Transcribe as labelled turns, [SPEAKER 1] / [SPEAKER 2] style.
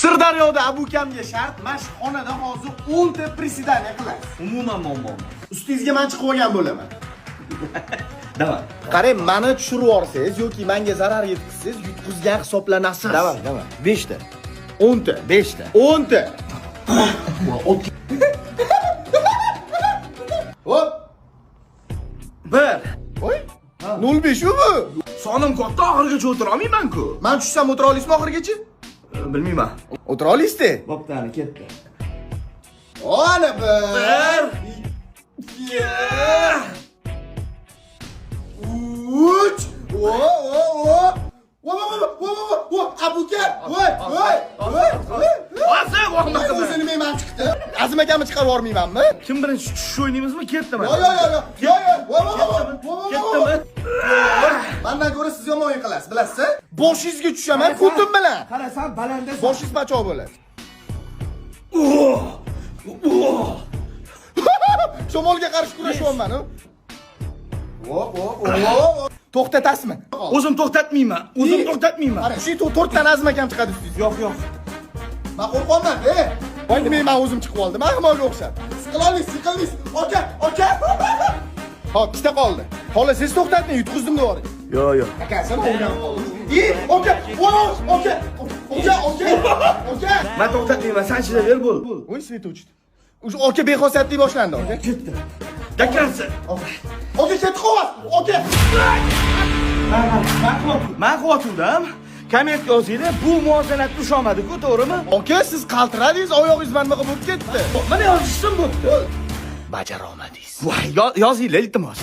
[SPEAKER 1] Sirdaryoda Abukamga shart, mana shu xonada hozir 10 ta приседание qilasiz.
[SPEAKER 2] Umuman muammo emas.
[SPEAKER 1] Ustingizga men chiqib olgan bo'laman.
[SPEAKER 2] Давай.
[SPEAKER 1] Qarang, mani tushirib yuborsangiz yoki menga zarar yetkazsangiz, yutqizgan hisoblanasiz.
[SPEAKER 2] Давай, давай. 5 ta.
[SPEAKER 1] 10 ta.
[SPEAKER 2] 5 ta.
[SPEAKER 1] 10 ta. Hop.
[SPEAKER 2] 1.
[SPEAKER 1] Voy. 0.5 u bu.
[SPEAKER 2] Sonim katta, oxirigacha o'tira olmayman-ku.
[SPEAKER 1] Men tushsam o'tira olasizmi oxirigacha?
[SPEAKER 2] Bilmayman.
[SPEAKER 1] O'tira olasiz-da.
[SPEAKER 2] Bo'pti, ketdi.
[SPEAKER 1] Ana bir.
[SPEAKER 2] 1
[SPEAKER 1] 2 3. O o o. Vo vo vo vo vo vo Abuka. Voy voy voy voy.
[SPEAKER 2] Azim,
[SPEAKER 1] Voy, o'zini men chiqdi. Azim akamni chiqarib yubormaymanmi?
[SPEAKER 2] Kim birinchi tushish o'ynaymizmi? Ketdi
[SPEAKER 1] Yo
[SPEAKER 2] mana.
[SPEAKER 1] yo yo yo. Yo yo. Vo vo vo vo vo.
[SPEAKER 2] Ketdimi?
[SPEAKER 1] Mandan ko'ra siz yomon yiqilasiz, bilasiz? Boshingizga tushaman ko'tim bilan.
[SPEAKER 2] Qarasam balandasan.
[SPEAKER 1] Boshingiz pachoq bo'ladi. Shamolga qarshi kurashyapman. Vo vo vo. To'xtatasizmi?
[SPEAKER 2] O'zim to'xtatmayman. O'zim to'xtatmayman.
[SPEAKER 1] Qarang, shu to'rttani Azim akam chiqadi ustingizga.
[SPEAKER 2] Yo'q, yo'q.
[SPEAKER 1] Men qo'rqyapman, e. Voy, nima, men o'zim chiqib oldim, ahmoqga o'xshab. Siqilolmaysiz, siqilmaysiz. Aka, aka. Hop, ikkita qoldi. Xohlasangiz to'xtatmang, yutqizdim deb yuboring.
[SPEAKER 2] Yo'q, yo'q.
[SPEAKER 1] Akasi o'rganib qoldi. I, aka, voy, aka, aka, aka, aka.
[SPEAKER 2] Men to'xtatmayman, san chidaver bo'l.
[SPEAKER 1] Voy, свет o'chdi. Уже aka bexosiyatlik boshlandi, aka.
[SPEAKER 2] Ketdi. Dakansi.
[SPEAKER 1] Aka ketdi qog'oz. Aka.
[SPEAKER 2] Men qilyotgandim. Kommentga yozinglar, bu muvozanatni usholmadi-ku, to'g'rimi?
[SPEAKER 1] Aka, siz qaltiradingiz, oyog'ingiz mana bunaqa bo'lib ketdi.
[SPEAKER 2] Mana yozishsin bo'pti.
[SPEAKER 1] Bajara olmadingiz.
[SPEAKER 2] Voy, yozinglar, iltimos.